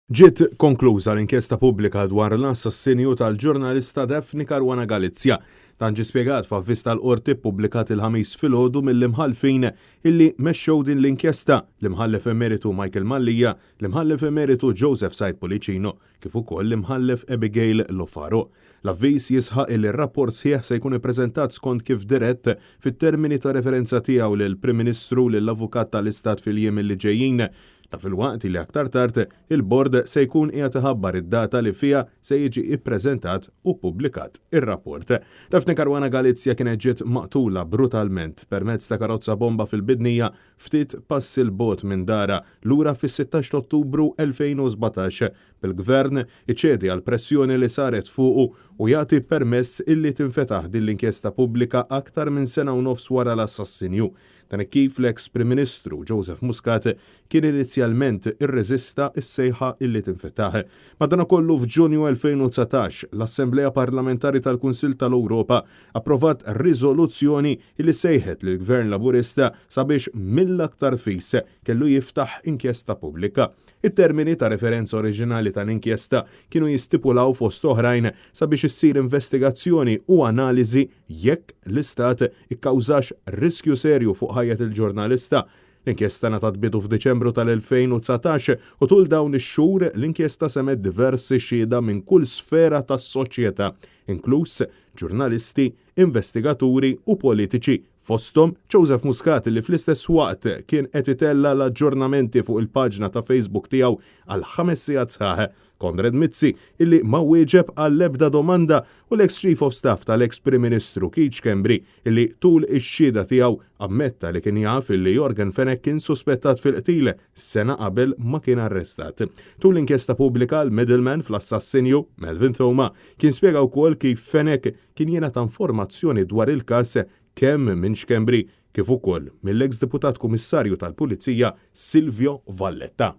Ġiet konkluża l-inkjesta pubblika dwar l-assassinju tal-ġurnalista Daphne Caruana Galizia. Dan ġie spjegat f'avviż tal-Qorti ppubblikat il-Ħamis filgħodu mill-Imħallfin illi mexxew din l-inkjesta, l-Imħallef Emeritu Michael Mallia, l-Imħallef Emeritu Joseph Said Pullicino kif ukoll l-Imħallef Abigail Lofaro. L-avviż jisħaq illi r-rapport sħiħ se jkun ippreżentat skont kif dirett fit-termini ta' referenza tiegħu lill-Prim Ministru u lill-Avukat tal-Istat fil-jiem illi ġejjin. Dan filwaqt li aktar tard il-Bord se jkun qiegħed iħabbar id-data li fiha se jiġi ippreżentat u ppubblikat ir-rapport. Daphne Caruana Galizia kienet ġiet maqtula brutalment permezz ta' karozza bomba fil-Bidnija ftit passi 'l bogħod minn darha lura fis-16 ta' Ottubru 2017, bil-Gvern iċedi għall-pressjoni li saret fuqu u jagħti permess illi tinfetaħ din l-inkjesta pubblika aktar minn sena u nofs wara l-assassinju. Dan hekk kif l-eks Prim Ministru Joseph Muscat kien inizjalment irreżista s-sejħa illi tinfetaħ. Madanakollu f'Ġunju 2019, l-Assemblea Parlamentari tal-Kunsill tal-Ewropa approvat riżoluzzjoni illi sejħet lill-Gvern Laburista sabiex mill-aktar fis kellu jiftaħ inkjesta pubblika. It-termini ta' referenza oriġinali tal-inkjesta kienu jistipulaw fost oħrajn sabiex issir investigazzjoni u analiżi jekk l-Istat ikkawżax riskju serju fuq ħajjet il-ġurnalista. L-inkjesta ngħatat bidu f'Diċembru tal-2019 u tul dawn ix-xhur l-inkjesta semgħet diversi xhieda minn kull sfera tas-soċjetà, inkluż ġurnalisti, investigaturi u politiċi, fosthom Joseph Muscat li fl-istess waqt kien qed itella' l-aġġornamenti fuq il-paġna ta' Facebook tiegħu għal ħames sigħat sħaħ, Konrad Mizzi illi ma wieġeb għall-ebda domanda u l-eks Chief of Staff tal-eks Prim Ministru Keith Schembri illi tul ix-xhieda tiegħu ammetta li kien jaf illi Yorgen Fenech kien suspettat fil-qtil sena qabel ma kien arrestat. Tul l-inkjesta pubblika l-middleman fl-assassinju, Melvin Theuma, kien spjega wkoll kif Fenech kien jingħata informazzjoni dwar il-każ kemm minn Schembri kif ukoll mill-eks Deputat Kummissarju tal-Pulizija Silvio Valletta.